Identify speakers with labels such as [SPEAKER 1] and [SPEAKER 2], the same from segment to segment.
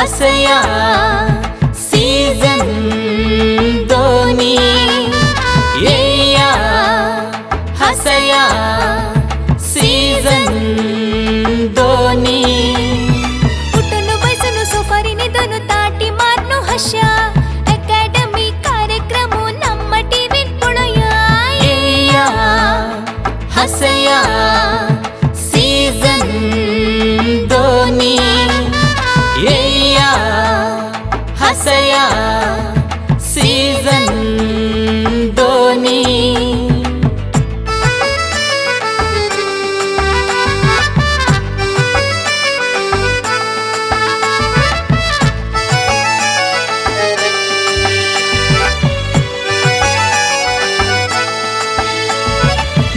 [SPEAKER 1] हसया season दोनी. येया हसया season दोनी.
[SPEAKER 2] उठून बसून सोफारी निदून ताटी मारून हश्या अकॅडमी कार्यक्रम ನಮ್ಮ ಟಿವಿ ಪೊಳಯ.
[SPEAKER 1] येया हसया सीझन दोनी. येया हसया सीझन दोनी.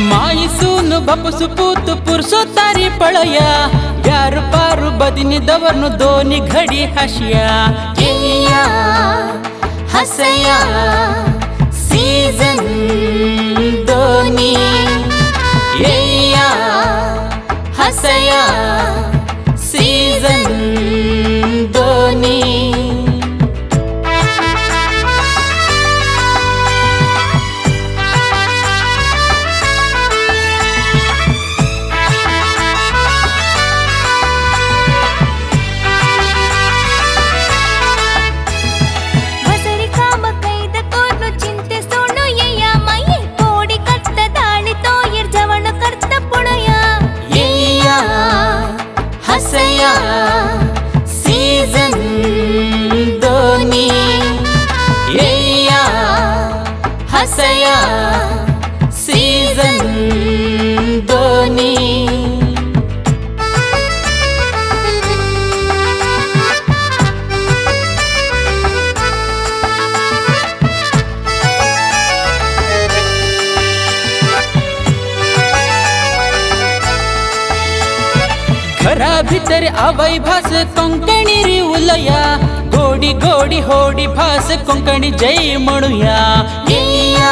[SPEAKER 3] माईसून बापूस पूत पुरसो तारी पळया, व्यार पारू बदिनी दवरनु दोनी घडी हाशिया.
[SPEAKER 1] येया हसया सीझन दोनी. येया हसया सीझन दोनी.
[SPEAKER 2] वसरी काम कैद कोर्नु चिंते सोडू येया मये कोडी कत्त दाळी तोयर जवण करत पुळया.
[SPEAKER 1] येया हसया सीझन दोनी. येया हसया सीझन दोनी.
[SPEAKER 3] घरा भितर आवय भास कोंकणी री उलया, गोडी गोडी होडी भास कोंकणी जय म्हणूया.
[SPEAKER 1] येया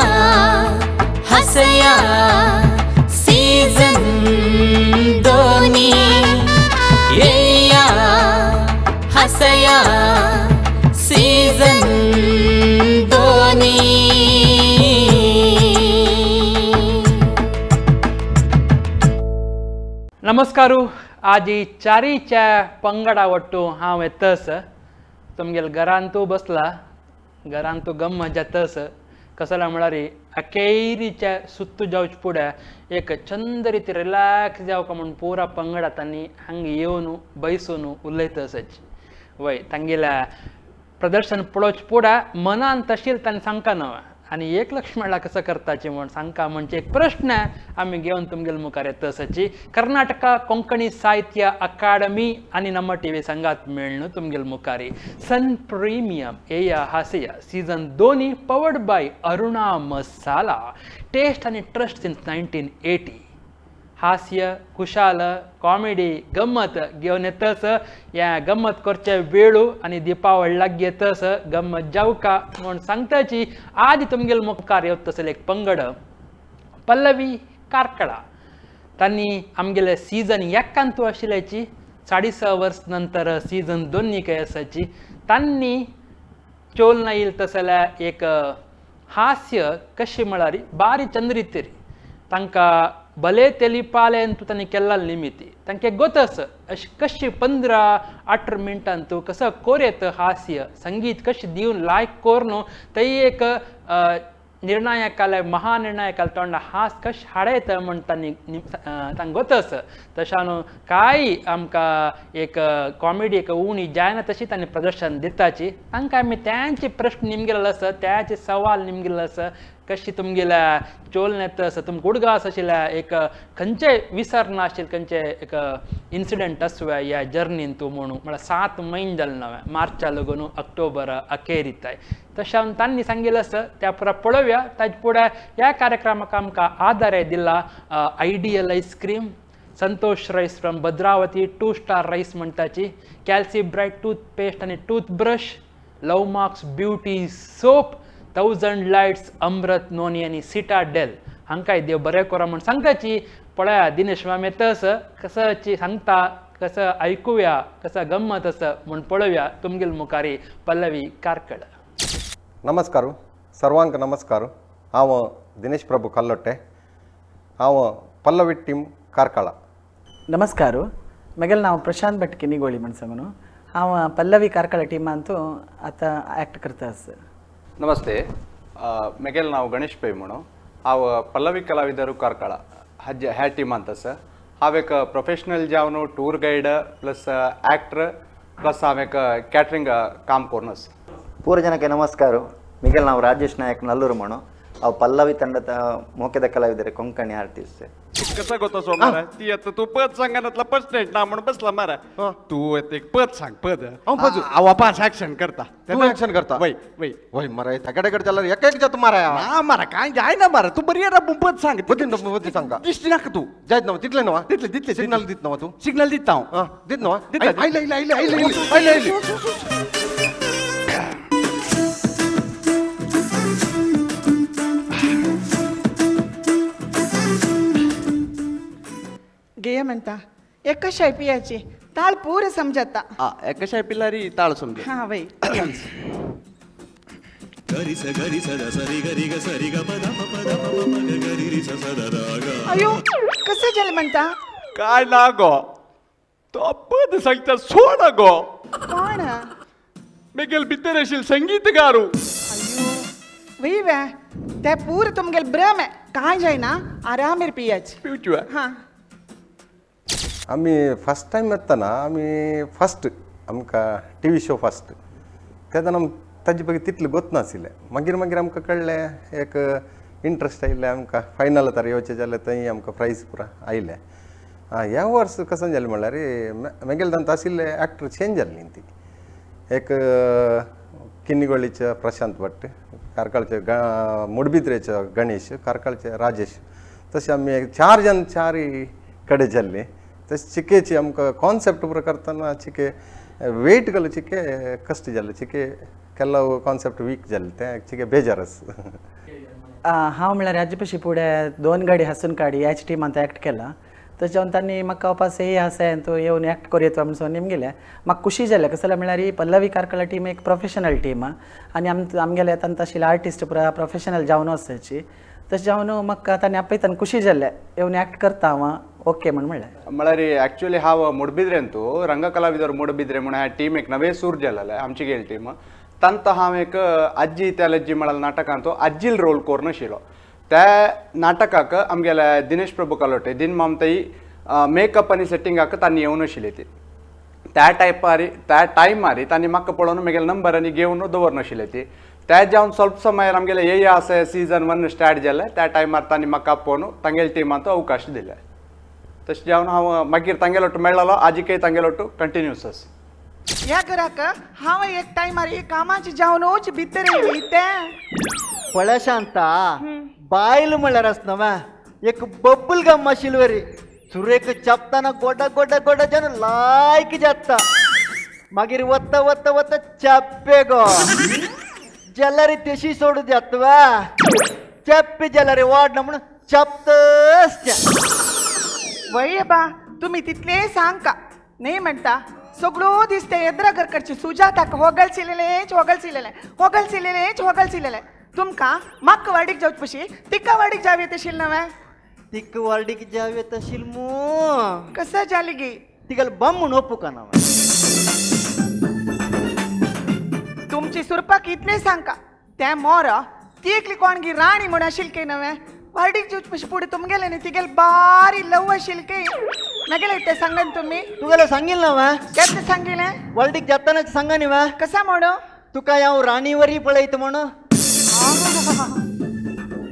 [SPEAKER 1] हसया सीझन दोनी. येया हसया सीझन दोनी.
[SPEAKER 4] नमस्कार. आजी चारीच्या पंगडा वट्टू हांव येतस तुमगेल घरांतू बसला, घरांतू गम्मत जातस. कसला म्हळ्यार अखेरीच्या सुत्तू जावचे फुडें एक चंद रिती रिलॅक्स जावका म्हूण पुरा पंगडा तांणी हांगा येवन बैसून उलयतसच वय. तांगेल्या प्रदर्शन पळोवचे फुडें मनान तशील तांणी सांगका न्हय आनी एक लक्ष म्हळ्यार कसो करताची म्हूण सांगका म्हणजे एक प्रश्न आमी घेवन तुमगेले मुखार येतसची. कर्नाटका कोंकणी साहित्य अकादमी आनी नम्मा टीव्ही संगात मेळ्ळू तुमगेले मुखारी सन प्रिमियम एया हासिया सीझन दोनी, powered by Aruna masala, taste आनी ट्रस्ट सिन्स 1980. हास्य, खुशाल, कॉमेडी, गम्मत घेवन येतस. ह्या गम्मत करचे वेळू आनी दिपावळ लागीं येतस, गम्मत जावका म्हूण सांगताची. आज तुमगेले मुखार येवता तसले एक पंगड पल्लवी कार्कळा. तांणी आमगेले सीझन एकांतू आशिल्ल्याची 6.5 वर्स नंतर सीझन दोन्ही काय आसाची. तांणी चोल ना येईल तसल्या एक हास्य कशी म्हळ्यार बारी चंद्रितेरी तांकां भले तेलिपाले तूं तांणी केल्ला निमिती तांकां गोत आसा अशें कशी 15-18 मिनटान तूं कसो कोर येत हास्य संगीत कशें दिवन लायक कोर न्हू थंय एक निर्णायकाले महानिर्णायकाले तोंडा हास कशें हाडयता म्हण तांणी तांकां गोत आसा. तशें न्हू कांय आमकां एक कॉमेडी एक उणी जायना तशी तांणी प्रदर्शन दिताची. तांकां आमी त्यांचे प्रश्न निमगेले आसा, त्याचे सवाल निमगेले आसा, कशी तुमगेल्या चोलनेत आसा, तुमकां उडगास आशिल्ल्या एक खंयचे विसर नाशिल्ले खंयचे एक इन्सिडंट आसुया ह्या जर्नीन तूं म्हणून म्हळ्यार 7 म्हयने जाले नवे मार्चा लागून ऑक्टोबर अखेरीताय. तशें तांणी सांगिल्लें आसा त्या पुरा पळोवया. ताजे फुडें ह्या कार्यक्रमाक आमकां आदार दिला ideal ice cream, Santosh rice from Bhadravati, 2 star rice म्हणटाची, कॅल्सी bright toothpaste आनी toothbrush, love marks beauty soap, 1000 lights, Amrit noni आनी सिटाडेल. हांकांय देव बरें करो म्हूण सांगताची. पळया दिनेश माम येतस कसची सांगता कसं ऐकूया कसा गम्मत असं म्हूण पळोवया तुमगेल मुखारी पल्लवी कार्कळ.
[SPEAKER 5] नमस्कार सर्वांक नमस्कार. हांव दिनेश प्रभू कल्लोट्टे, हांव पल्लवी टीम कार्कळा.
[SPEAKER 6] नमस्कार. मगेल नाव प्रशांत भट किनिगोळी म्हण सांगून हांव पल्लवी कार्कळ टीमांतू आतां ॲक्ट करता आसा.
[SPEAKER 7] ನಮಸ್ತೆ. ಮೆಗೆಲ್ ನಾವು ಗಣೇಶ್ ಪೈ म्हणू. हांव ಪಲ್ಲವಿ ಕಲಾವಿದರು ಕಾರ್ಕಳ ಹಜ್ಜ ಹ್ಯಾ ಟೀಮ್ ಅಂತ ಸರ್. हांव एक प्रोफेशनल जावन tour guide plus actor plus हांव एक ಕ್ಯಾಟ್ರಿಂಗ್ काम करून आसा.
[SPEAKER 8] ಪೂರ ಜನಕ್ಕೆ ನಮಸ್ಕಾರ. ಮಿಗೆಲ್ ನಾವು ರಾಜೇಶ್ ನಾಯಕ್ ನಲ್ಲೂರು ಮಣು. ಅವು ಪಲ್ಲವಿ ತಂಡದ ಮೋಕೆದ ಕಲಾವಿದರೆ, ಕೊಂಕಣಿ ಆರ್ಟಿಸ್ಟ್.
[SPEAKER 7] कसं गोता सो मारा ती आता तू पद सांगानातला पर्सेंट ना म्हणून बसला मारा. तू एक पद सांग पद. आवा पास ऍक्शन करता.
[SPEAKER 5] तू ऍक्शन करता?
[SPEAKER 7] वय वय
[SPEAKER 5] वय मरा तगडेकडे चालला एक एक जात मारा.
[SPEAKER 7] ना मारा काय जाय ना मारा तू बरी आहे पद सांग.
[SPEAKER 5] बुद्धी सांगा.
[SPEAKER 7] दिसती नाका तू.
[SPEAKER 5] जायत नव तितले नवा
[SPEAKER 7] तितले तितले
[SPEAKER 5] सिग्नल दित नवा तू.
[SPEAKER 7] सिग्नल दिता हांव.
[SPEAKER 5] दित नवा.
[SPEAKER 7] दिता.
[SPEAKER 5] आयले आयले आयले आयले आयले आयले.
[SPEAKER 9] गेय म्हणता एकशाय पियाची ताळ पूर समजता.
[SPEAKER 7] कशाय पिल्लारी ताळ समजे.
[SPEAKER 9] हा वय. अयो कसं झालं म्हणता?
[SPEAKER 7] काय ना गो तो पद सांगता सोड गो.
[SPEAKER 9] कोण?
[SPEAKER 7] मेगेल भितर आशिल्ल संगीतगारू.
[SPEAKER 9] अयो वय वे ते पूर तुमगेल भ्रम आहे. काय जायना आरामेर पियाची.
[SPEAKER 7] पिवची.
[SPEAKER 9] हा.
[SPEAKER 5] आमी फर्स्ट टायम येतना आमी फर्स्ट आमकां टी व्ही शो फर्स्ट तेन्ना आम ताजे ಬಗ್ಗೆ तितलें गोत नाशिल्लें. मागीर मागीर आमकां कळ्ळें एक इंट्रस्ट आयिल्लें आमकां. फायनल तर येवचें जाल्यार थंय आमकां प्रायज पुरा आयलें. ह्या वर्स कशें जालें म्हणल्यार मेगेले तांत आशिल्ले एक्टर चेंज जाल्ली ती. एक किन्निगोळीचे प्रशांत भट, कार्कळचे मुडबिद्रेचे गणेश, कार्कळचे राजेश, तशें आमी चार जाण चारय कडेन जाल्ली. तशें चिकेची आमकां कॉन्सेप्ट पुरो करतना चिके वेट घालूं चिके कश्ट जालें. चिके केल्लो कॉन्सेप्ट वीक जालें तें चिके बेजार आसा.
[SPEAKER 6] हांव म्हळ्यार हाजे पशी फुडें दोन गाडी हासून काडी ह्याच टिमांत ॲक्ट केला. तशें जावन तांणी म्हाका वापस हे आसा तूं येवन ॲक्ट करूं येता म्हणून निमगेलें. म्हाका खुशी जालें कसलें म्हळ्यार ही पल्लवी कार्कळा टीम एक प्रोफेशनल टीम आनी आमगेले तांत आशिल्ले आर्टिस्ट पुरा प्रोफेशनल जावन आसाची. तशें जावन म्हाका तांणी आपयताना खुशी जालें येवन ॲक्ट करता हांव ओके म्हण म्हणलें.
[SPEAKER 7] म्हळ्यार ॲक्च्युली हांव मुडबिद्रेंतू रंग कलाविदर मुडबिद्रे म्हणून ह्या टीम एक नवे सूर जालेले आमची गेल टीम. तांत हांव एक आज्जी त्यालज्जी म्हळ्यार नाटकांत आज्जील रोल करून आशिल्लो. त्या नाटकाक आमगेले दिनेश प्रभू कलोटे दिन मामताई मेकअप आनी सेटिंगाक तांणी येवन आशिल्ली ती. त्या टायपार त्या टायमार तांणी म्हाका पळोवन म्हगेले नंबर आनी घेवन दवरनाशिल्ले ती. त्या जावन ಸ್ವಲ್ಪ समयार आमगेले ये आसा सीजन 1 स्टार्ट जालें त्या टायमार तांणी म्हाका आपोवन तांगेले टिमांत अवकाश दिले. तशें जावन हांव मागीर तांगेलो ಒಟ್ಟು मेळ्ळो आजिकय तांगेलो ಒಟ್ಟು कंटिन्यूस आसा.
[SPEAKER 9] ह्या घराक हांव एक टायमार कामाची जावनूच भितर येयली तें.
[SPEAKER 10] पळय शांता बायल म्हळ्यार आसना एक बब्बल गम आशिल्ले वरी सुरेक चपताना गोडा गोडा गोडा जन लायक जाता. मागीर वता वता वता चप्पे गो जलारी तेशी सोडू जातवा चप्पे जलारी वाड ना म्हणून चपतस.
[SPEAKER 9] वय बा तुम्ही तितले सांगका नाही म्हणता सगळो दिसते एद्रा करची सुजाताक होगलसिलेलेच होगलसिलेले होगलसिलेलेच होगलसिलेले. तुमकां म्हाका वाडीक जावचे पशी तिका वाडीक जाव येत आशिल्लें नवें.
[SPEAKER 10] तिका वाडीक जाव येत आशिल्लें मू.
[SPEAKER 9] कसं जालें गी?
[SPEAKER 10] तिका बम म्हूण ओपूका ना.
[SPEAKER 9] तुमची सुरपाक इतलें सांगका तें मोर ती एकली कोण गी राणी म्हूण आशिल्ली काय नवें. वाडीक जावचे पशी फुडें तुमगेलें न्ही तिगेले बारी लव आशिल्ली काय मागेलें तें सांगन तुमी.
[SPEAKER 10] तुगेलें सांगिल्लें ना वा?
[SPEAKER 9] केन्ना सांगिल्लें?
[SPEAKER 10] वाडीक जातानाच सांगा न्ही वा.
[SPEAKER 9] कसा म्हणू?
[SPEAKER 10] तुका हांव राणीवरी पळयता म्हणून.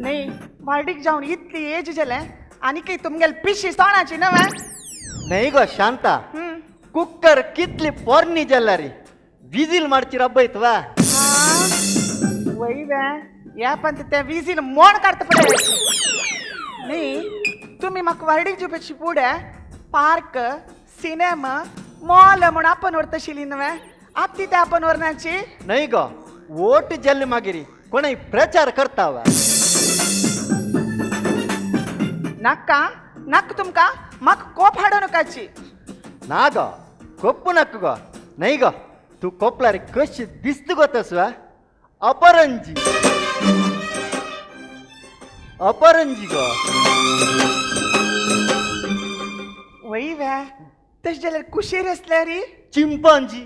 [SPEAKER 9] न्ही वाडीक जावन इतली एज जालें आनी काय तुमगेले पिशी तोंडाची नवें.
[SPEAKER 10] न्हय गो शांता कुकर कितली पोरणी जाल्यार विजील मारची रब्बयत वा.
[SPEAKER 9] वय वे ह्या पण ते विजील मोड काडटा पळय. न्ही तुमी म्हाका वार्डीक जेवपाची फुडें पार्क सिनेमा मॉल म्हूण आपण व्हरताशिल्ली न्हय आतां ती आपण व्हरनाची.
[SPEAKER 10] न्हय गो वोट जाल्ले मागीर कोणय प्रचार करता वा.
[SPEAKER 9] नाका नाका तुमकां म्हाका कोप हाडो नकाची.
[SPEAKER 10] ना गो कोप्पू नाका गो नाही गो तूं कोपलार कशी दिसता गो तसो अपरंजी अपरंजी गो.
[SPEAKER 9] वय वे तशें जाल्यार कुशीर आसल्यार
[SPEAKER 10] चिंपांजी.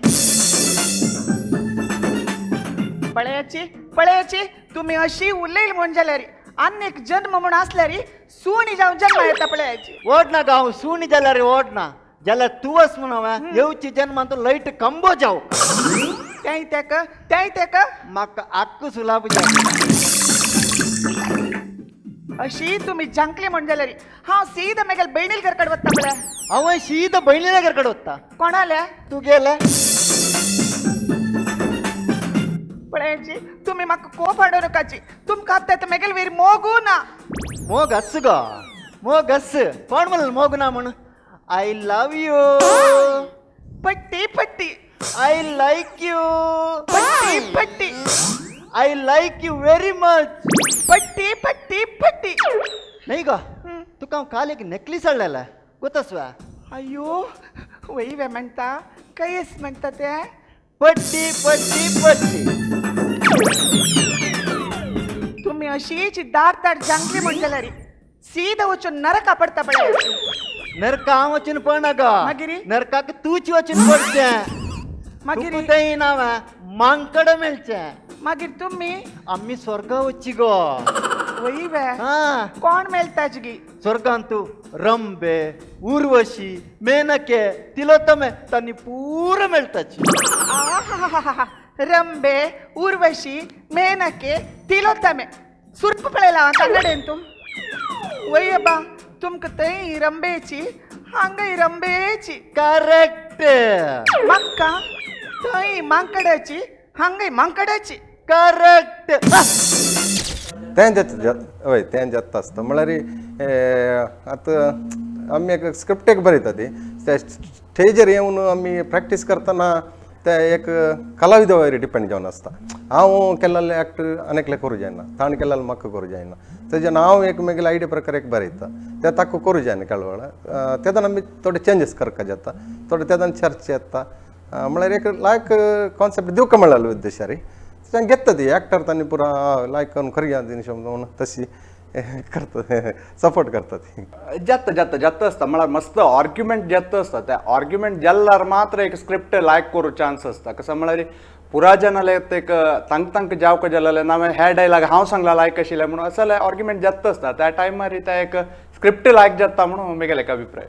[SPEAKER 9] पळयाची पळयाची तुमी अशी उलयल म्हूण जाल्यार आनी एक जन्म म्हूण आसल्यार सुणी जावन जन्म येता पळयाची.
[SPEAKER 10] ओड ना गांव सुणी जाल्यार ओड ना जाल्यार तूं म्हूण हांवें येवची जन्मान तूं लायट कंबो जाव.
[SPEAKER 9] तेंय तेका तेंय तेका
[SPEAKER 10] म्हाका आक्क सुलाब जाव.
[SPEAKER 9] अशी तुमी जांकली म्हूण जाल्यार हांव सीद मेगेल भयणील घरकड वता पळय.
[SPEAKER 10] हांव शीद भयणील्या घरकड वता.
[SPEAKER 9] कोणाल्या?
[SPEAKER 10] तुगेल्या.
[SPEAKER 9] पळयाची तुमी म्हाका कोप हाडूं नाकाची. तुमकां आतां मेगेल वयर मोगू ना.
[SPEAKER 10] मोग आस गो मोग आस. कोण म्हणलें मोग ना म्हूण? I love you.
[SPEAKER 9] पट्टी पट्टी.
[SPEAKER 10] I like you.
[SPEAKER 9] पट्टी पट्टी.
[SPEAKER 10] I like you very much.
[SPEAKER 9] पट्टी पट्टी पट्टी.
[SPEAKER 10] नाही गो तुका हांव काल एक नेकलीस हाडलेलें गोतस्वा.
[SPEAKER 9] अय्यो वय वे म्हणटा कयस म्हणटा ते?
[SPEAKER 10] पट्टी पट्टी पट्टी.
[SPEAKER 9] तुमी अशीच दार दार जांकली म्हण जाल्यार सीधा वचून नरका पडटा पळय.
[SPEAKER 10] नरका हांव वचून पडना गो.
[SPEAKER 9] मागीर?
[SPEAKER 10] नरकाक तूच वचून पडचें.
[SPEAKER 9] मागीर?
[SPEAKER 10] तुका थंय ना मांकड मेळचें.
[SPEAKER 9] मागीर तुमी?
[SPEAKER 10] आमी स्वर्गा वचची गो.
[SPEAKER 9] वय वे कोण मेळटाच गी
[SPEAKER 10] स्वर्गांत तूं रंबे उर्वशी मेनके तिलोत्तमे तांणी पूरा मेळटाची.
[SPEAKER 9] रंबे उर्वशी मेनके तिलोत्तमे सुर्प पळयला कन्नडेन तूं. वय बा तुमकां थंय रंबेची हांगाय रंबेची.
[SPEAKER 10] करेक्ट.
[SPEAKER 9] म्हाका थंय मांकडाची हांगाय मांकडाची.
[SPEAKER 10] करेक्ट.
[SPEAKER 5] तें जाता हय तें जाता आसता म्हळ्यार आतां आमी एक स्क्रिप्ट एक बरयता ती त्या स्टेजीर येवन आमी प्रॅक्टीस करतना ते एक कलाविदा वयर डिपेंड जावन आसता. हांव केल्ले एक्ट आनी एकले करूं जायना, ताणें केल्ले म्हाका करूं जायना. तेजेन हांव एक मेगेले आयडिया प्रकार एक बरयता ते ताका करूं जायना केळवळ. तेदोन आमी थोडे चेंजीस करपाक जाता, थोडे तेदोन चर्चा येता. म्हळ्यार एक लायक कॉन्सेप्ट दिवका मेळ्ळो उद्देशारी तें घेता ती एक्टर तांणी पुरा लायक करून खरी म्हणून तशी करता सपोर्ट करता ती.
[SPEAKER 7] जाता जाता जाता आसता म्हळ्यार मस्त आर्ग्युमेंट जाता आसता. त्या आर्ग्युमेंट जाल्यार मात्र एक स्क्रिप्ट लायक करूं चान्स आसता. कसं म्हळ्यार पुरा जनाले एक तांक तांक जावका जालें ना हे डायलॉग हांव सांगला लायक आशिल्लें म्हणून असं आर्ग्युमेंट जाता आसता. त्या टायमार त्या एक स्क्रिप्ट लायक जाता म्हणून मेगेले एक अभिप्राय.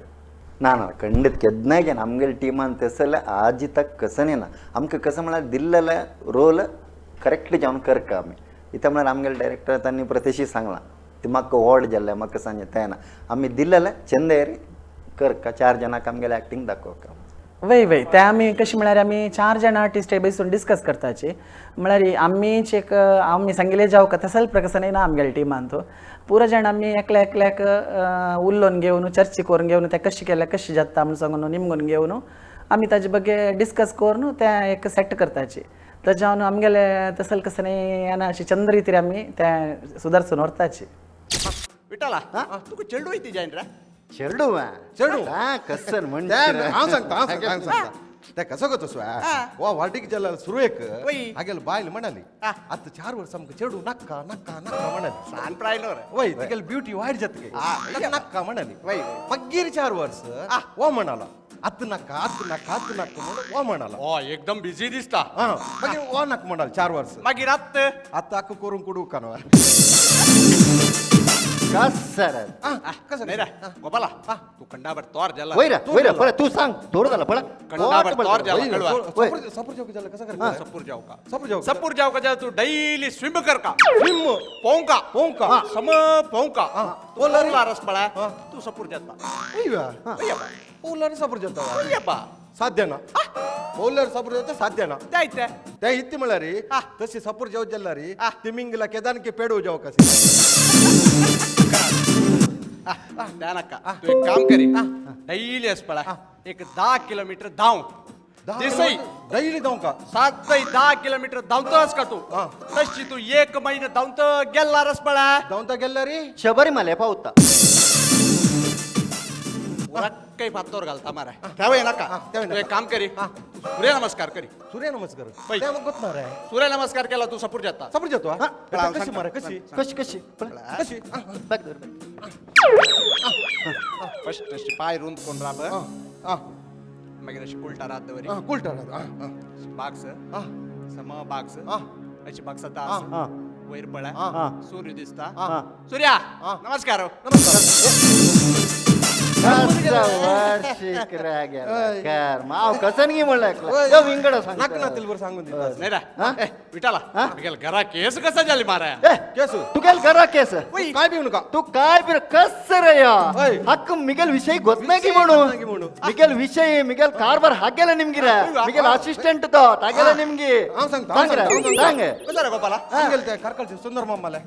[SPEAKER 8] ना ना खंडीत केन्नाय घेना आमगेले टिमान तसले आजी तक कसं ना आमकां कसं म्हळ्यार दिल्लेले रोल करेक्ट जावन करका आमी. इतलें म्हळ्यार आमगेले डायरेक्टर तांणी प्रत्यशी सांगलां ती म्हाका व्हड जाल्लें म्हाका सांगलें तें ना आमी दिल्लेलें चंदेरी करका चार जाणांक आमगेले एक्टींग दाखोवका.
[SPEAKER 6] वय वय ते आमी कशें म्हळ्यार आमी चार जाणां आर्टिस्ट बसून डिस्कस करताची. म्हळ्यार आमीच एक आमी सांगिल्लें जावका तसले प्रकाशन ना आमगेले टिमान तो पुरा जाण आमी एकल्या एकल्याक उलोवन घेवन चर्चा करून घेवन तें कशें केलें कशें जाता म्हूण सांगून निमगून घेवन आमी ताजे बगे डिस्कस करून तें एक सेट करताची. ताज्या आमगेले तसले कसं न्ही अशी चंद्र तरी आमी तें सुदारसून व्हरताची.
[SPEAKER 7] विठ्ठला तुका चेडू येते जायन रे?
[SPEAKER 10] चेडू
[SPEAKER 5] चेडू
[SPEAKER 10] कसन म्हण
[SPEAKER 5] हांव सांगता हांव सांगता ते कसो गो तसो वा वाटीक जाल्यार सुरवेक हागेल बायल म्हणाली आतां 4 वर्सां आमकां चेडू नाका नाका नाका म्हणाली.
[SPEAKER 7] सान प्रायलो रे.
[SPEAKER 5] वय तिगेली ब्युटी वायट जाता नाका म्हणाली. मागीर 4 वर्स हो म्हणालो आतां नाका आतां नाका आतां नाका म्हणून हो म्हणालो.
[SPEAKER 7] हो एकदम बिजी दिसता.
[SPEAKER 5] मागीर हो नाका म्हणालो 4 वर्स.
[SPEAKER 7] मागीर आतां
[SPEAKER 5] आतां आक्क करूंक कुडूक कानवार.
[SPEAKER 10] कसर
[SPEAKER 5] कसं
[SPEAKER 7] नाही रे गोपाला तू कंडाभर तोर झाला.
[SPEAKER 10] वय रे वय रे पळय तू सांग तोर झाला पळय
[SPEAKER 7] कंडाभर तोर झाला कळवा.
[SPEAKER 5] सपूर जावका झाला कसं करता?
[SPEAKER 7] सपूर जावका
[SPEAKER 5] सपूर जावका
[SPEAKER 7] सपूर जावका झाला तू डेली स्विम कर का
[SPEAKER 5] स्विम
[SPEAKER 7] पोंका
[SPEAKER 5] पोंका
[SPEAKER 7] सम पोंका पोलर रस पळा तू सपूर जाता.
[SPEAKER 5] पोलर सपूर जाता
[SPEAKER 7] अय्यप्पा
[SPEAKER 5] साध्यना ಪೌಲರ್ ಸಪುರ್ ಜೊತೆ ಸಾಧ್ಯನಾ
[SPEAKER 7] ಆಯ್ತೆ
[SPEAKER 5] ते ಇತ್ತಿ म्हळ्यार तशी सपूर जेवत जाल्यार तिमिंगला केदानके पेडू जाव कसे
[SPEAKER 7] ध्यानक्का तू एक काम करी डेली असपळा एक 10 किलोमीटर धाव दिसई
[SPEAKER 5] डैली धाव का
[SPEAKER 7] 7 10 किलोमीटर धावतोस का तू तशी तू 1 महिना धावत गेला रसपळा
[SPEAKER 5] धावता गेला रे
[SPEAKER 10] शबरीमले पावता.
[SPEAKER 7] काही फातोर घालता मारा त्यावेळी नका. तू एक काम करी, सूर्य नमस्कार करी.
[SPEAKER 5] सूर्य नमस्कार.
[SPEAKER 7] पै.
[SPEAKER 5] त्या मग गोत मारा.
[SPEAKER 7] सूर्य नमस्कार केला तू सपूर जाता.
[SPEAKER 5] सपूर जातो हा?
[SPEAKER 7] हा.
[SPEAKER 5] कशी मारा, कशी
[SPEAKER 10] कशी कशी
[SPEAKER 5] कशी?
[SPEAKER 10] बघ धर, बघ.
[SPEAKER 7] फर्स्ट अशी पाय रुंद कोण राब,
[SPEAKER 5] हा
[SPEAKER 7] मागीर अशी उलटा रात दवरी.
[SPEAKER 5] हा, उलटा रात. हा, हा.
[SPEAKER 7] बागस
[SPEAKER 5] हा.
[SPEAKER 7] सम बागस
[SPEAKER 5] हा.
[SPEAKER 7] अशी बागसता
[SPEAKER 5] हा.
[SPEAKER 7] वयर पळा
[SPEAKER 5] हा.
[SPEAKER 7] सूर्य दिसता.
[SPEAKER 5] हा.
[SPEAKER 7] सूर्या नमस्कार.
[SPEAKER 10] वार्षिक माव कसं नाही म्हणलं विंगड
[SPEAKER 5] नाक नातील बरं सांगून दिलं.
[SPEAKER 7] नाही रा.
[SPEAKER 10] हा?
[SPEAKER 7] ए, विटाला
[SPEAKER 10] हा?
[SPEAKER 7] मिगेल घरा केस कसा झाली मारा.
[SPEAKER 5] केस
[SPEAKER 10] तुगेल घरा केस
[SPEAKER 5] काय पिऊ नका.
[SPEAKER 10] तू काय बी कस रे या
[SPEAKER 5] ओय.
[SPEAKER 10] हक्क मिगेल विषय गोत नाही की
[SPEAKER 5] विषय
[SPEAKER 10] म्हणून
[SPEAKER 5] गोत नाही की म्हणून.
[SPEAKER 10] मिगेल विषय मिगेल कारभार हागेला निमगी रे मिगेल असिस्टंट तो तागेला निमगी.
[SPEAKER 5] हांव सांगता, हांव
[SPEAKER 10] सांग रे,
[SPEAKER 5] सांगता,
[SPEAKER 10] सांग.
[SPEAKER 7] कसं रे गोपाला?
[SPEAKER 5] सांगेल ते कारकलचे सुंदर मामाले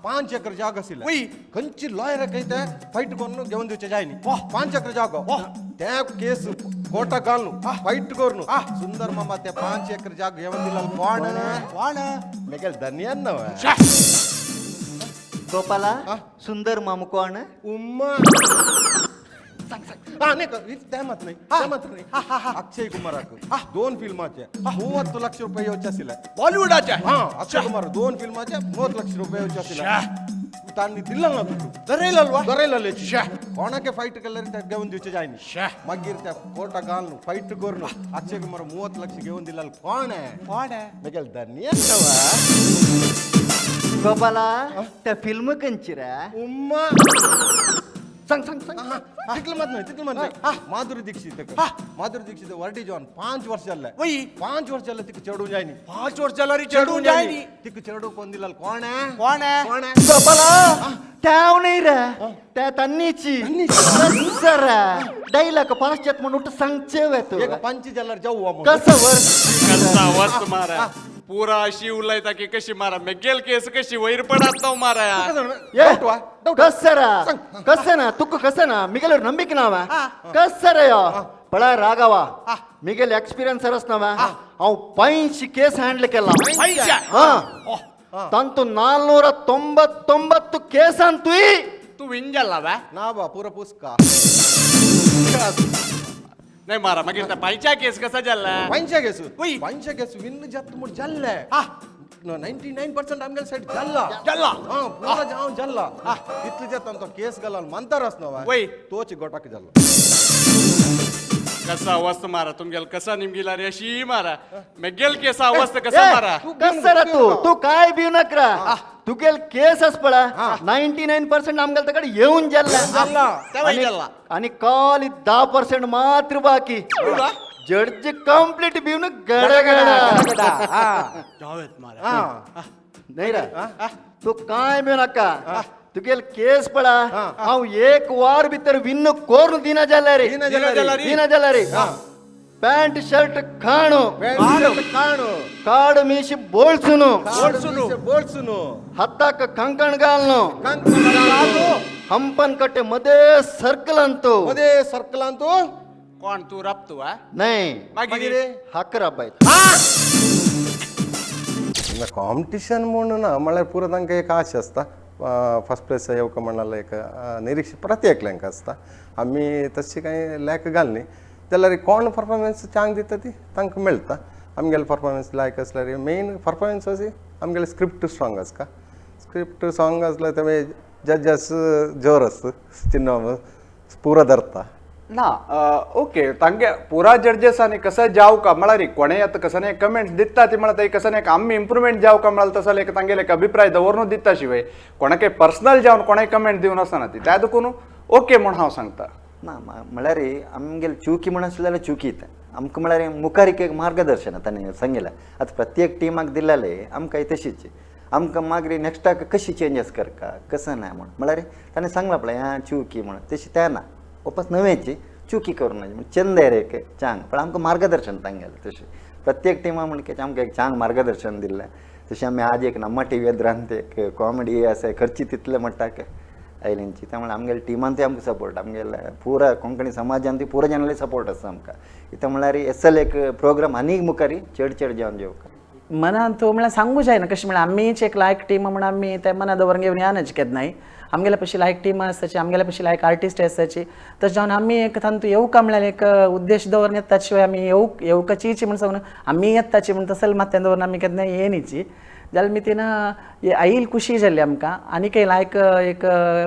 [SPEAKER 5] 5 एकर जागा आशिल्ले.
[SPEAKER 7] वय.
[SPEAKER 5] खंयची लॉयर काही ते फायट करून घेवन दिवचे जायनी. 5 एकर जागो त्या केस कोर्टाक घालून फायट करून सुंदर मामा ते 5 एकर जाग घेवन दिला. कोण
[SPEAKER 7] कोण?
[SPEAKER 5] मेगेल धन्यान ना.
[SPEAKER 10] गोपाला सुंदर मामू कोण?
[SPEAKER 5] उम्मा हा नाही, ते मात नाही, ते मात्र नाही. अक्षय कुमाराक 2 फिल्माचे 30 लाख रुपये येवचे आशिल्ले.
[SPEAKER 7] बॉलिवूडाच्या?
[SPEAKER 5] हा, अक्षय कुमार 2 फिल्माचे 30 लाख रुपये येवचे आशिल्ले. तांणी दिला ना दुड्डू.
[SPEAKER 7] दरयलल्वा?
[SPEAKER 5] दरयलले. कोणाके फायट केल्यार ते घेवन दिवचे जायनी. मागीर त्या कोर्टाक घालून फायट करून अक्षय कुमार 30 लक्ष घेवन दिला. कोण
[SPEAKER 7] कोण?
[SPEAKER 5] मेगेल धन्य.
[SPEAKER 10] गोपाला त्या फिल्म कंची रे?
[SPEAKER 5] उम्मा
[SPEAKER 10] सांग सांग सांग.
[SPEAKER 5] तितलं मात नाही, तितलं मात नाही. माधुरी दीक्षित, माधुरी दीक्षित वर्डी जॉन 5 वर्ष जाल्ले.
[SPEAKER 7] वय.
[SPEAKER 5] 5 वर्ष जाल्ले तिका चेडून जायनी.
[SPEAKER 7] 5 वर्ष जाल्यार चेडून जायनी.
[SPEAKER 5] तिका चेडू कोण दिला? कोण?
[SPEAKER 7] कोण?
[SPEAKER 5] कोण?
[SPEAKER 10] गोपाला त्याव नाही रे, त्या तन्नीची कसं रे डायलॉग फास्ट जात म्हणून सांगचे वे तू.
[SPEAKER 5] एक पंच जाल्यार जाऊ म्हणून.
[SPEAKER 10] कसं वर्ष
[SPEAKER 7] कसा वस्त मारा पुरा अशी उलयता की कशी मारा मेगेल केस कशी वैर पडात नाव मारा.
[SPEAKER 10] ए कसं रे कसं ना तुक कसं ना मिगेल ನಂಬಿಕೆ ನಾವ कसं रे यो पळा राघवा मिगेल एक्सपिरियन्स सरस नाव हांव 85 केस हँडल केला.
[SPEAKER 7] ಪೈಂಚ?
[SPEAKER 10] हा ತಂತು 499 ಕೇಸ್ ಅಂತುಯ್.
[SPEAKER 7] तू विन जाला बा?
[SPEAKER 5] ना बा पुरा पुस्का.
[SPEAKER 7] नाही मारा मागीर त्या पायच्या केस कसा जाला?
[SPEAKER 5] पंच केस.
[SPEAKER 7] वय.
[SPEAKER 5] पंच केस विन जात म्हूण जाल्ले. 99% आमगेल सायड जाल्ला.
[SPEAKER 7] जाल्ला.
[SPEAKER 5] हा पुरा जाव जाल्ला. तितले जात तो केस घालाल मानतार आसना.
[SPEAKER 7] वय.
[SPEAKER 5] तोच गोटाक जाल्लो.
[SPEAKER 7] कसा वस्त मारा तुमगेल कसा निमगिला रे अशी मारा मेगेल केस अवस्थ कसा मारा.
[SPEAKER 10] कसं रे तू तू काय भिवू नका तुगेल केस आसपळा 99% आमगेल तकडे येऊन जाल्ला.
[SPEAKER 5] जाल्ला.
[SPEAKER 7] तेव्हा जाल्ला.
[SPEAKER 10] आणि काल 10% मात्र बाकी. Judge complete भिवन गडगडा.
[SPEAKER 7] जावेत मारा.
[SPEAKER 10] नाही रे तू काय भिवू नका तुगेल केस पळा हांव एक वार भितर विन्न कोरून दिना जाल्यार रे.
[SPEAKER 5] दिना जाल्यार.
[SPEAKER 10] दिना जाल्यार रे. पॅन्ट शर्ट खाणू
[SPEAKER 5] काणू
[SPEAKER 10] काड मीशी बोळसुनु
[SPEAKER 5] बोळसुनु बोळसुनु
[SPEAKER 10] हाताक कंकण घालणं
[SPEAKER 5] कंकण घालणं.
[SPEAKER 10] हंपन कट्टे मध्ये सर्कल अंतो
[SPEAKER 5] मध्ये सर्कल अंतो.
[SPEAKER 7] कोण तू राबतो हा?
[SPEAKER 10] नाही
[SPEAKER 7] मागीर
[SPEAKER 10] हाक राबायत.
[SPEAKER 5] कॉम्पिटिशन म्हणून ना म्हळ्यार पुरो तांकां एक आश आसता फर्स्ट प्लेस येवका म्हणल्यार एक निरीक्षण प्रत्येकल्यांक आसता. आमी तशी कांय लॅक घालनी जाल्यार कोण परफॉर्मन्स चांग दिता ती तांकां मेळटा. आमगेले परफॉर्मन्स लायक आसल्यार मेन परफॉर्मन्स अशी आमगेले स्क्रिप्ट स्ट्रॉंग आसता. स्क्रिप्ट स्ट्रॉंग आसल्यार तेमी जजस जोर आसता चिन्ह पुरो धरता.
[SPEAKER 7] ना ओके तांगे पुरा जड्जेसांनी कसं जाव का म्हळ्यार कोणेय आतां कसं नाही कमेंट्स दिता ती म्हळ्यार कसं नाही आमी इम्प्रुवमेंट जाव का म्हळ्यार तसो एक तांगेले एक अभिप्राय दवरून दिता शिवाय कोणाकय पर्सनल जावन कोणाय कमेंट दिवन आसना ती त्या देखून ओके म्हूण हांव सांगता.
[SPEAKER 8] ना म्हळ्यार आमगेले चुकी म्हण आसलें जाल्यार चुकी आमकां म्हळ्यार मुखार एक मार्गदर्शन ताणें सांगिल्लें. आतां प्रत्येक टिमाक दिलेलें आमकांय तशीच आमकां मागीर नेक्स्टाक कशी चेंजीस करका कसं ना म्हण म्हळ्यार ताणें सांगलां पळय आं चुकी म्हण तशी तें ना वापस नवेची चुकी करूं नये म्हण चंद रे एक चांग पण आमकां मार्गदर्शन तांगेलें तशें प्रत्येक टिमा म्हण आमकां एक चांग मार्गदर्शन दिल्लें. तशें आमी आज एक नम्मा टी व्ही द्रांत एक कॉमेडी आसा खर्ची तितले म्हणटा आयलेंची त्यामुळे आमगेले टिमान आमकां सपोर्ट आमगेले पुरा कोंकणी समाजान ती पुरा जाणाले सपोर्ट आसा आमकां. इथं म्हळ्यार एस एल एक प्रोग्राम आनीक मुखार चड चड जावन जेवका
[SPEAKER 6] मनान तूं म्हळ्यार सांगू जायना कशें म्हळ्यार आमीच एक लायक टीम म्हण आमी ते मना दवरून घेवन यानच केन्नाय आमगेल्या पशी लायक टीम आसाची, आमगेल्या पशी लायक आर्टिस्ट आसाची. तशें जावन आमी एक तांतू येवका म्हळ्यार एक उद्देश दवरून येतात शिवाय आमी येवकाचीची म्हण सांगून आमी येताची म्हण तसले माथ्यान दवरून आमी केन्ना येनीची. जाल्यार मी तिना आईल खुशी जाल्ली आमकां आनी लायक एक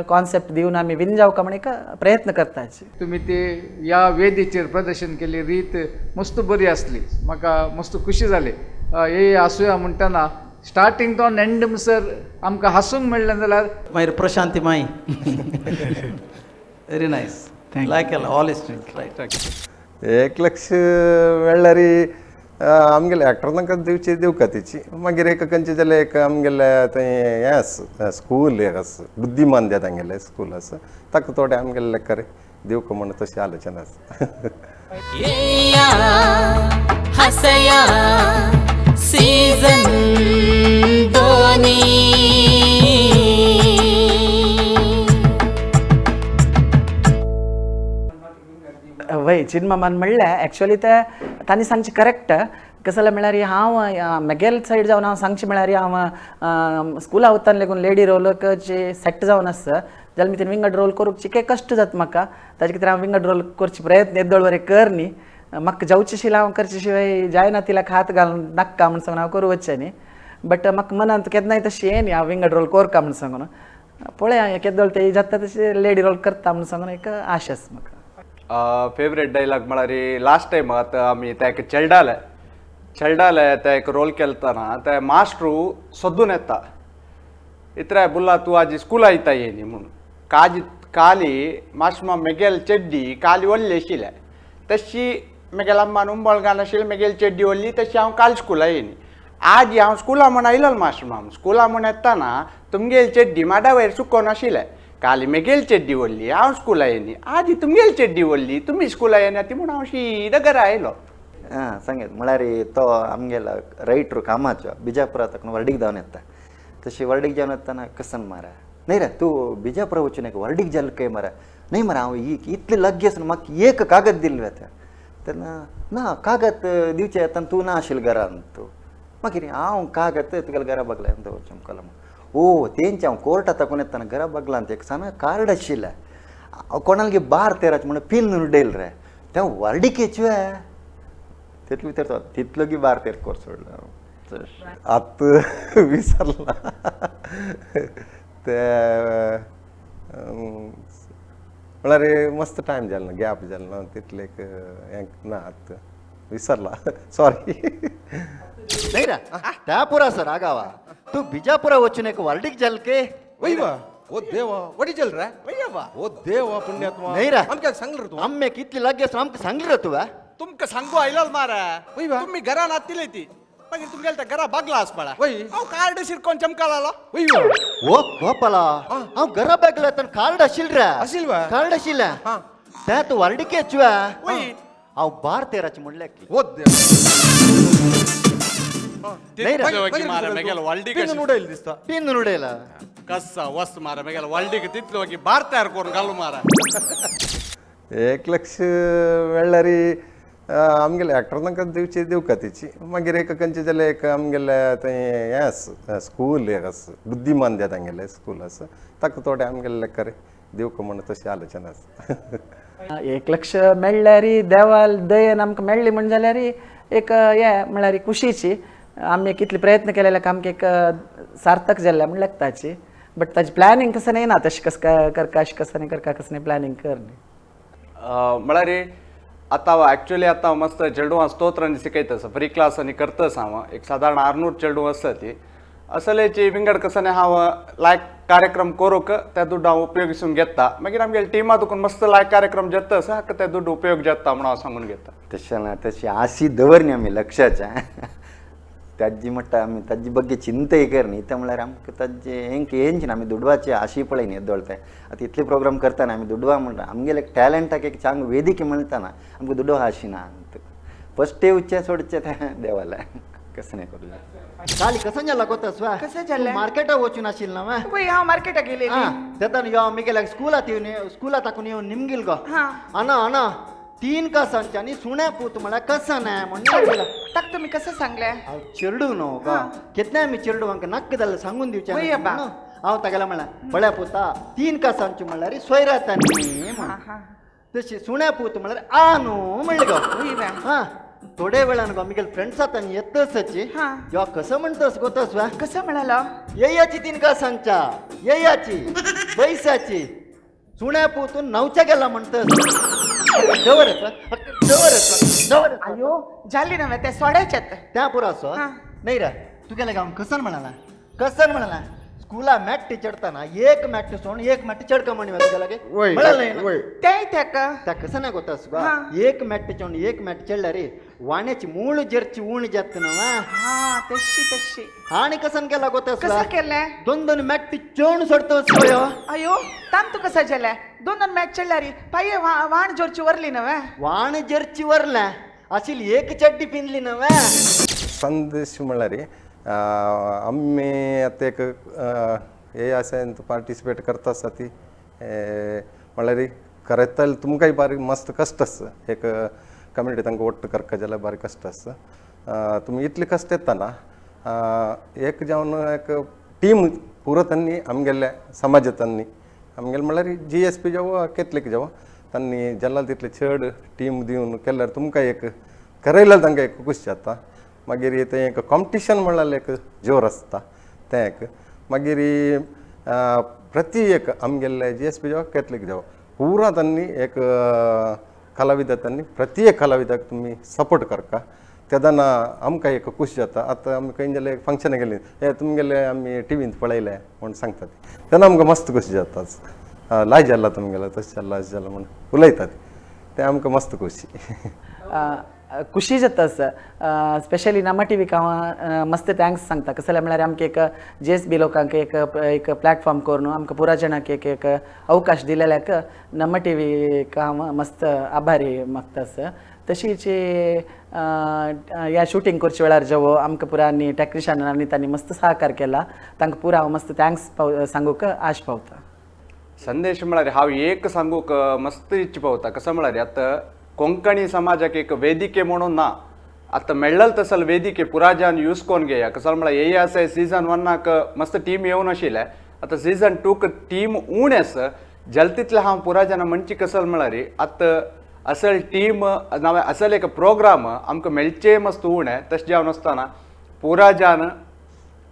[SPEAKER 6] कॉन्सेप्ट दिवन आमी विन जावका म्हण एक प्रयत्न करताची.
[SPEAKER 11] तुमी ते ह्या वेदीचेर प्रदर्शन केल्ली रीत मस्त बरी आसली, म्हाका मस्त खुशी जाली. हे आसुया म्हणटना स्टार्टींग तो एंड म्हणसर आमकां हासूंक मेळ्ळें जाल्यार
[SPEAKER 12] मागीर Prashanti Mai very nice like all is right.
[SPEAKER 5] एक लक्ष मेळ्ळ्यार आमगेले एक्टर तांकां दिवची दिवका तिची. मागीर एक खंयचे जाल्यार एक आमगेले थंय हें आसा स्कूल एक आसा बुद्धिमान दिता तांगेलें स्कूल आसा ताका थोडे आमगेले लेकर दिवका म्हण तशी आलोचना आसा.
[SPEAKER 1] हसया सीझन दोनी.
[SPEAKER 6] वय चिन्मामान म्हणलें एक्चुअली ते तांणी सांगचें करेक्ट. कसलें म्हळ्यार हांव म्हगेल सायड जावन हांव सांगचें म्हळ्यार हांव स्कुला वतना लेगून लेडी रोलक जे सेट जावन आसा जाल्यार मी विंगड रोल करूंक चिके कश्ट जाता म्हाका. ताजे खातीर हांव विंगड रोल करचे प्रयत्न येदोळ बरें कर न्ही. म्हाका जावचे शिवाय हांव करचे शिवाय जायना तिला हात घालून नाका म्हण सांगून हांव करूं वचचें न्ही. बट म्हाका मनांत केन्नाय तशें यें न्ही हांव विंगड रोल करका म्हण सांगून पळय केदोळ ते जाता तशें लेडी रोल करता म्हण सांगून एक आशा आसा म्हाका.
[SPEAKER 7] फेवरेट डायलॉग म्हळ्यार लास्ट टायम आतां आमी त्या एक चेल्डाले चेल्डाले त्या एक रोल केलतना ते मास्टरू सोदून येता इतराय बुल्ला तूं आजी स्कुला येता येनी म्हणून काजी काली मास्टर मेगेल चेड्डी काली व्हडली आशिल्ले तशी मेगेल अम्मान उंबळ घाल आशिल्ले मेगेल चेड्डी व्हडली तशी हांव काल स्कुला येनी. आजी हांव स्कुला म्हण आयलो मास्टर माम स्कुला म्हण येतना तुमगेल चेड्डी माडा वयर सुकोन आशिल्ले काली मेगेल चेड्डी व्हडली हांव स्कुला येनी आजी तुमगेल चेड्डी व्हडली तुमी स्कुला येना ती म्हूण हांव शीदा घरा आयलो.
[SPEAKER 8] हां सांगेत म्हळ्यार तो आमगेलो रायटर कामाचो बिजापुरा ताका वर्डीक जावन येता. तशी वर्डीक जावन येतना कसन मारा न्ही रे तूं बिजापुरा वचून एक वर्डीक जाल काय मारा न्ही मरा हांव इतले लागीं आसून म्हाका एक कागद दिल्लें वता तेन्ना ना कागद दिवचें येतना तूं ना आशिल्लें घरान तूं मागीर हांव कागद तुगेल्या घरा बगल्यान दवरचें कलम ओ तेंचे हांव कोर्टा ताकून येतना घरा बगलान एक सान कार्ड आशिल्लें हांव कोणालगे बार तेराच म्हणून पिन उडयल रे तें वर्डीकेच तितले भितर तो तितलो गी बार तेर कोर्स सोडलो हांव.
[SPEAKER 5] आतां विसरला ते म्हळ्यार मस्त टायम जालो ना गॅप जालो ना तितले एक हें ना आतां विसरला सॉरी.
[SPEAKER 10] नाही रा त्या पुरा सर आगावा तू बिजापुरा वचून एक वर्डीक जाल के
[SPEAKER 13] वैवा ओ देवा वडी चल रे
[SPEAKER 10] वैवा
[SPEAKER 13] ओ देवा पुण्यात्मा
[SPEAKER 10] नाही रा
[SPEAKER 13] आमक्याक सांगलं रे तू
[SPEAKER 10] आम्ही कितली लागेस आमकां सांगली रे तू
[SPEAKER 7] तुमकां सांगू आयलो मारा तुम्ही घरान आत्तिले ती मागीर तुमगेले त्या घरा बागला आसपाळा हांव कार्ड शिरकोन चमकालालो.
[SPEAKER 10] ओ गोपाला हांव घरा बॅगला तर कार्ड आशिल्ल रे
[SPEAKER 13] आशिल्ल वा
[SPEAKER 10] कार्ड आशिल्लें त्या तूं वर्डीकेच हांव बार तेराचे म्हणलें की
[SPEAKER 13] ओ देवा
[SPEAKER 7] दिसता
[SPEAKER 10] पिन उडयला
[SPEAKER 7] कस्सा वस मारा मेगेल वल्डीक तितलो की बार तयार करून घालू मारा.
[SPEAKER 5] एक लक्ष मेळ्ळ्यार आमगेले एक्टर तांकां दिवची दिवका तिची. मागीर एक खंयचे जाल्यार एक आमगेले थंय हें आसा स्कूल एक आसा बुद्धिमान दिता तांगेलें स्कूल आसा ताका थोडे आमगेले लेकर दिवका म्हण तशी आलोचना आसा.
[SPEAKER 6] एक लक्ष मेळ्ळ्यार देवाल दयेन आमकां मेळ्ळी म्हण जाल्यार एक हें म्हळ्यार खुशीची आमी कितले प्रयत्न केलेले आमकां एक सार्थक जाल्लें म्हण लागताची. बट ताजी प्लॅनिंग कसं नाही ना तशें कसं करका अशें कसं नाही करका कसं नाही प्लॅनिंग कर न्ही.
[SPEAKER 7] म्हळ्यार आतां एक्चुअली आतां मस्त चेडवां स्तोत्रांनी शिकयता आसा फ्री क्लास आनी करतास हांव एक सादारण 600 चेडूं आसा ती असलेची विंगड कसं हांव लायक कार्यक्रम करूंक त्या दुड्डू हांव उपयोग घेता. मागीर आमगेले टिमा तुकून मस्त लायक कार्यक्रम जाता आसा हाका त्या दुड्डू उपयोग जाता म्हणून हांव सांगून घेता.
[SPEAKER 8] तशें ना तशी आशी दवरनी आमी लक्षाच्या ताजी म्हणटा आमी ताजी बग्गे चिंतय करनी ते म्हळ्यार आमकां ताजे हेंक येंची ना आमी दुडवाची आशी पळयनी येदोळ ते आतां इतले प्रोग्राम करतना आमी दुडवा म्हणटा आमगेले टॅलंटाक एक चांग वेदिके मेळटाना आमकां दुडवा आशी ना फस्ट येवचें सोडचें तें देवालें कसं नाही करूं.
[SPEAKER 10] काली कसं जाला गोतस वा
[SPEAKER 9] कसं जालें?
[SPEAKER 10] मार्केटा वचून आशिल्ल ना वा
[SPEAKER 9] पळय हांव मार्केटाक गेलेली.
[SPEAKER 10] तेतान यो मिगेल्याक स्कुलात येवन स्कुलात ताकून येवन निमगील गो अना अना 3 कसांच्यानी सुण्या पूत म्हळ्यार कसा ना म्हणून
[SPEAKER 9] ताक तुमी कसं सांगलें?
[SPEAKER 10] हांव चेडू न्हू गो केन्ना आमी चेडू आमकां नाक्क जालें सांगून दिवचें. हांव तागेल्या म्हणलें पळया पुता 3 कासांची म्हणल्यार सोयरात न्ही म्हण तशी सुण्या पूत म्हणल्यार आ न्हू म्हणलें गो. हां थोडे वेळान गो आमगेले फ्रेंड्स आतां येतसची यो कसं म्हणतस गोतस वा
[SPEAKER 9] कसं म्हणालो
[SPEAKER 10] येयाची 3 कासांच्या येयाची पैशाची सुण्या पूतून नवच्या गेला म्हणतस. दवर दवर दवर
[SPEAKER 9] अयो जाली नव्हे ते सोड्याच्यात
[SPEAKER 10] त्या पुरो असो नाही रे तुगेले गांव कसन म्हणाला कसन म्हणाला स्कुला मॅट चढताना एक मॅट सोडून एक मॅट चढका म्हणी तुगेला म्हणलं
[SPEAKER 9] ते त्या
[SPEAKER 10] त्या कसं नाही गोतस गो एक मॅट चढून एक मॅट चढला रे वाण्याची मूळ जरची ऊण जात ना.
[SPEAKER 9] हा तशी तशी.
[SPEAKER 10] आणि कसन केला गोतस
[SPEAKER 9] कसं केलं
[SPEAKER 10] 2-2 मॅट चढून सोडतोस.
[SPEAKER 9] अयो ताम तू कसा जेलाय 2-2 मॅट चढला रे पाय वाण जोरची वरली नव्हे
[SPEAKER 10] वाण जरची वरला अशी एक चड्डी पिंजली नव्हे.
[SPEAKER 5] संदेश म्हणल्यार आमी आतां एक हे आसा पार्टिसिपेट करता आसा ती म्हणल्यार करतले तुमकांय बारीक मस्त कश्ट आसा एक कम्युनिटी तांकां ओट्ट करका जाल्यार बारीक कश्ट आसा. तुमी इतले कश्ट येतना एक जावन एक टीम पुरो तांणी आमगेल्या समाजांनी आमगेले म्हणल्यार जी एस पी जावं कॅथलीक जावं तांणी जाला तितले चड टीम दिवन केल्यार तुमकां एक करयल्यार तांकां एक खुश जाता. मागीर तें एक कॉम्पिटिशन म्हणल्यार एक जोर आसता तें एक मागीर प्रति एक आमगेले जी एस पी जावं कॅथलीक जावं पुरा तांणी एक कलाविदा तांणी प्रति एक कलाविदाक तुमी सपोर्ट करका तेदना आमकां एक खुश जाता. आतां आमी खंय जाल्यार एक फंक्शनाक गेली हे तुमगेले आमी टिवींत पळयले म्हूण सांगतात तेन्ना आमकां मस्त खुशी जाता. लाय जाला तुमगेले तशें जाला अशें जाला म्हूण उलयतात तें आमकां मस्त खुशी
[SPEAKER 6] खुशी जाता. स्पेशली नम्मा टीव्हीक हांव मस्त thanks सांगता. कसले म्हळ्यार आमकां एक जी एस बी लोकांक एक एक प्लॅटफॉर्म करून आमकां पुरा जाणांक एक एक अवकाश दिलेल्याक नम्मा टीव्हीक हांव मस्त आभारी मागता. तशीच ह्या शुटींग करच्या वेळार जेवो आमकां पुरा आनी टॅक्निशियन आनी तांणी मस्त सहकार केला तांकां पुरा हांव मस्त thanks पाव सांगूंक आश पावता.
[SPEAKER 7] संदेश म्हळ्यार हांव एक सांगूंक मस्त इच्छा पावता कसं म्हळ्यार आतां कोंकणी समाजाक एक वेदिके म्हणून ना आतां मेळ्ळल तसल वेदिके पुराजान यूज कोन घेया कसं म्हळ्यार हे आसा सीजन 1 मस्त टीम येवन आशिल्लें आतां सीजन 2 टीम उणें आसा जल तितलें हांव पुराजाना म्हणची कसल म्हळ्यार आतां असल टीम नाव असल एक प्रोग्राम आमकां मेळचे मस्त उणें तशें जावन आसतना पुराजान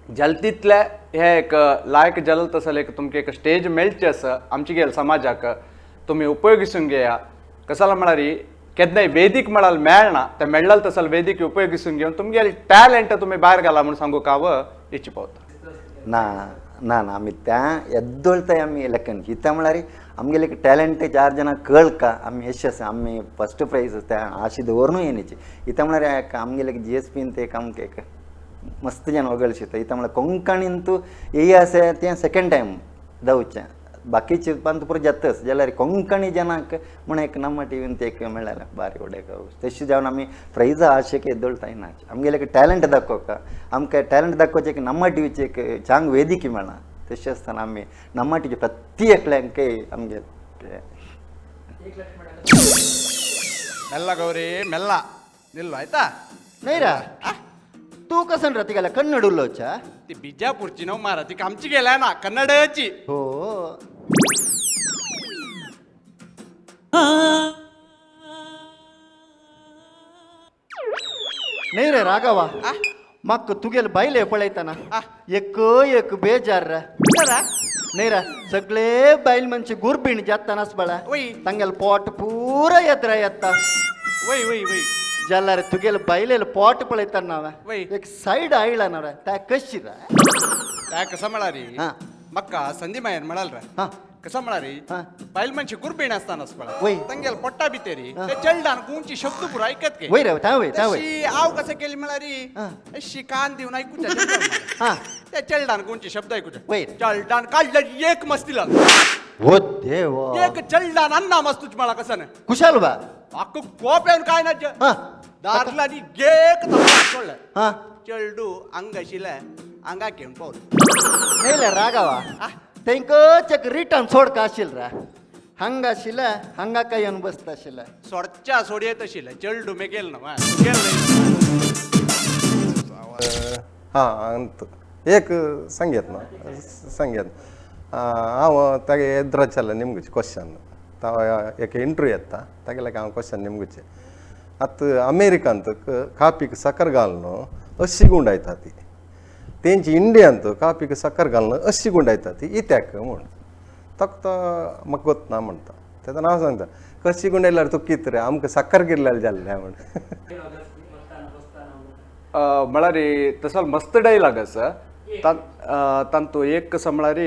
[SPEAKER 7] जल तितलें हे एक लायक जल तसल एक तुमकां एक स्टेज मेळचें आसा आमचे गेल समाजाक तुमी उपयोगिसून घेया कसाला म्हळ्यार केन्नाय वेदीक म्हळ्यार मेळना तें मेळ्ळल तसल वेदीक उपयोगिसून घेवन तुमगेले टॅलंट तुमी भायर घाला म्हूण सांगूंक हांव इच्छा पावता.
[SPEAKER 8] ना ना ना आमी त्या येद्दोळताय आमी लेखन कित्याक म्हळ्यार आमगेले एक टॅलंट 4 जाणां कळका आमी अशें आसा आमी फस्ट प्रायज त्या आशी दवरनूय येयची कित्याक म्हळ्यार आमगेले जी एस पीन ते एक आमकां एक मस्त जाण वगळशिता कित्याक म्हळ्यार कोंकणीन तूं हे आसा तें सेकेंड टायम जावचें बाकीचे पंत पुरो जातच जाल्यार कोंकणी जनाक म्हण एक नम्मा टीव्हीन ते एक मेळ्ळें बारी व्हडलें तशें जावन आमी प्रायजा आशेक येदोळताय ना आमगेले एक टॅलंट दाखोवका आमकां टॅलंट दाखोवचें एक नम्मा टीव्हीचें एक चांग वेदिकी मेळ्ळा तशें आसतना आमी नम्मा टीव्ही प्रति एकल्यांकय आमगे
[SPEAKER 7] ಮೆಲ್ಲ ಗೌರಿ ಮೆಲ್ಲ ನಿಲ್ಲು ಆಯ್ತಾ.
[SPEAKER 10] ನೈರಾ तू कसं रे तिगाला कन्नड उलोवचा
[SPEAKER 7] ती बिजापूरची नव मारा ती आमची गेल्या ना कन्नडची.
[SPEAKER 10] हो नाही रे राघवा म्हाका तुगेले बायले पळयतना एक एक बेजार रे. नाही रे सगळे बायल मनशे गुरबीण जातानाच बाळा तांगेले पोट पुरा येत रे येता.
[SPEAKER 7] वय वय वय
[SPEAKER 10] जाल्यार तुगेले बायलेले पोट पळयतना हांवें एक सायड आयला ना रे त्या कशी रे
[SPEAKER 7] त्या कसं म्हळारी मक्का संदी मायर म्हणाल रे कसं म्हळारी बायल मनशी गुरबीण असतानाच पळा तांगेले पोट्टा भितरी ते चेल्डान गुंची शब्द पुरो ऐकत गे.
[SPEAKER 10] वय रे त्या वय त्या वय
[SPEAKER 7] तशी हांव कसं केली म्हळारी अशी कान दिवन ऐकूच्या त्या चेल्डान गुंची शब्द ऐकूच्या चेल्डान काडलं एक मस्ती लागली.
[SPEAKER 10] ओ देवा
[SPEAKER 7] एक चेल्डान अन्ना मस्तूच मला कसं नाही
[SPEAKER 10] कुशाल बा
[SPEAKER 7] अक्क कोप येवन काय ना दारला नी गेक सोडलं चेल्डू अंग आशिल्लें अंगाक घेवन पावलें.
[SPEAKER 10] नाही राघवा तेंकच एक रिटर्न सोडका आशिल्लें रे हांगा आशिल्लें हांगा काय येवन बसता आशिल्लें
[SPEAKER 7] सोडच्या सोडयेत आशिल्लें चेल्डू मेगेल ना गेल.
[SPEAKER 5] हां अंत एक सांगयत ना सांगयत हांव तागे येद्राच्याले निमगुचे क्वेश्चन ताव एक इंटरव्यू येता तागे लागी हांव क्वेश्चन निमगुचे. आतां अमेरिकांत कापीक साकर घालून अशी गुंडायता ती, तेंची इंडियांत कापीक साकर घालून अशी गुंडायता ती इत्याक म्हूण ताका तो म्हाका गोत ना म्हणटा. तेन्ना हांव सांगता कशी गुंडायल्यार तुका कितें रे, आमकां साकर गिरल्यार जाल्लें म्हण.
[SPEAKER 7] म्हळ्यार तसो मस्त डायलॉग आसा तांतू. एक कसो म्हळ्यार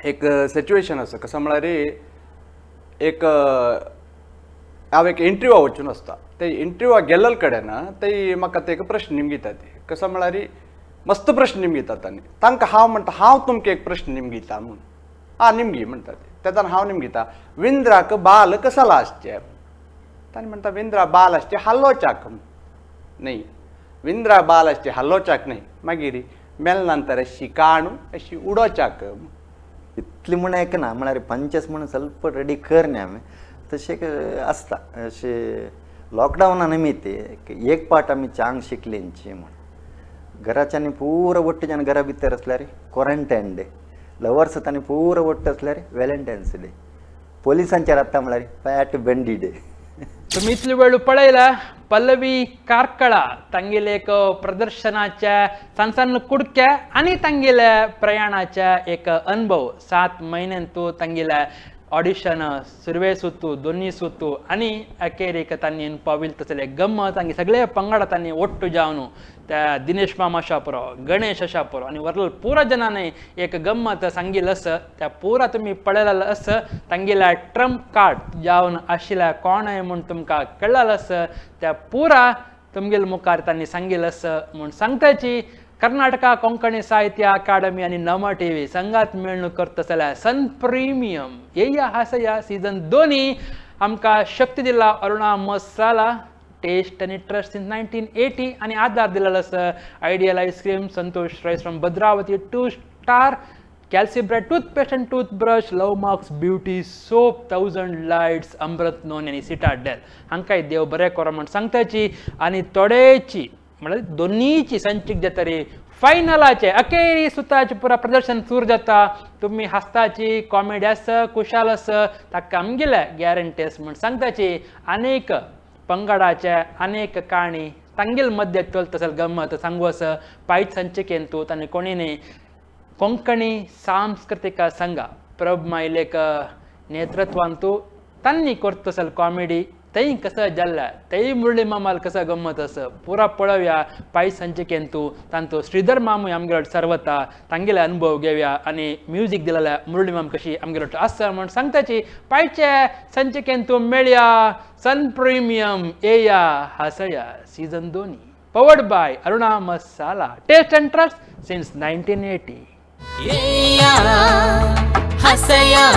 [SPEAKER 7] एक सिच्युएशन आसा, कसो म्हळ्यार एक हांव एक इंटरव्यूआ वचून आसता, ते इंटरव्यूआ गेल्ले कडेन ते म्हाका ते एक प्रश्न निमगितात. कसो म्हळ्यार मस्त प्रश्न निमगितात आनी तांकां हांव म्हणटा हांव तुमकां एक प्रश्न निमगिता म्हूण. आं निमगी म्हणटा ते, तेन्ना हांव निमगिता विंद्राक बाल कसला आसचें. तांणी म्हणटा विंद्रा बाल आसचें हालोच्याक न्ही, विंद्रा बाल आसचें हालोच्याक न्ही, मागीर मेल नंतर अशी काणू अशी उडोवच्याक.
[SPEAKER 8] इतली म्हण एक ना म्हळ्यार पंचस म्हण ಸ್ವಲ್ಪ रेडी कर न्ही आमी तशें आसता. अशें लॉकडावना निमित्त एक पाट आमी चांग शिकलींची म्हण घराच्यांनी पुरो वट्ट जाण घरा भितर आसल्यार क्वॉरंटायन डे, लवर्स तांणी पुरो वट्ट आसल्यार व्हॅलेंटायन्स डे, पोलिसांचेर आतां म्हळ्यार पॅट बेंडी डे.
[SPEAKER 4] तुम्ही इतली वेळ पळयला पल्लवी कार्कळा तांगेले एक प्रदर्शनाच्या सान सान कुडक्या आनी तांगेल्या प्रयाणाच्या एक अनुभव. 7 म्हयन्यांतू तांगेल्या ऑडिशन सुरवे सुतू दोन्ही सुतू आनी अखेरीक तांणी पाविल तसले गम्मत तांगे सगळे पंगडा तांणी ಒಟ್ಟು जावन त्या दिनेश मामा शापुरो गणेश शापुरो आनी वरल पुरा जनांनी एक गम्मत सांगिल आस. त्या पुरा तुमी पळयलेलो आस तांगेल्या ट्रम्प कार्ड जावन आशिल्ल्या कोण म्हूण तुमकां कळ्ळें आस. त्या पुरा तुमगेल मुखार तांणी सांगिल आस म्हूण सांगताची. कर्नाटका कोंकणी साहित्य अकादमी आनी नम टी व्ही संगात मेळणूक करता जाल्यार सन प्रिमियम येया हासया सीजन 2 आमकां शक्ती दिला अरुणा मसाला टेस्ट आनी ट्रस्ट सिन्स 1980 आनी आदार दिलेलो आसा ideal ice cream, Santosh rice from Bhadravati, 2 star Calcibra toothpaste and toothbrush, love marks beauty soap, 1000 lights, Amrit noni आनी सिटाडेल हांकांय देव बरें करो म्हूण सांगताची. आनी थोडेची म्हळ्यार दोनीची संचीक जातरी फायनलाचे अखेरी सुताचे पुरा प्रदर्शन सुरू जाता. तुमी हासताची कॉमेडी आसा कुशाल आसा ताका आमगेले गॅरंटी आसा म्हूण सांगताची. अनेक पंगडाचे अनेक काणी तांगेल मध्य चलता तसले गम्मत सांगू आसा. पायच संचिकेन तूं तांणी कोणी न्ही कोंकणी सांस्कृतीक संघ प्रभ मायलेक नेतृत्वान तूं तांणी करता तसले कॉमेडी तै कसं जाल्ल्या तै मुरळी मामाल कसं गम्मत आसा पुरा पळोवया. पायस संचिकेन तूं तांचो श्रीधर मामूय आमगेलो सर्वता तांगेले अनुभव घेवया आनी म्युजीक दिलेल्या मुरळी माम कशी आमगेलो आसा म्हूण सांगताची. पायचे संचिकेन तूं मेळया सन प्रिमियम येया हासया season 2 powered by Aruna Masala, taste and trust since 1980.
[SPEAKER 1] येया हसया.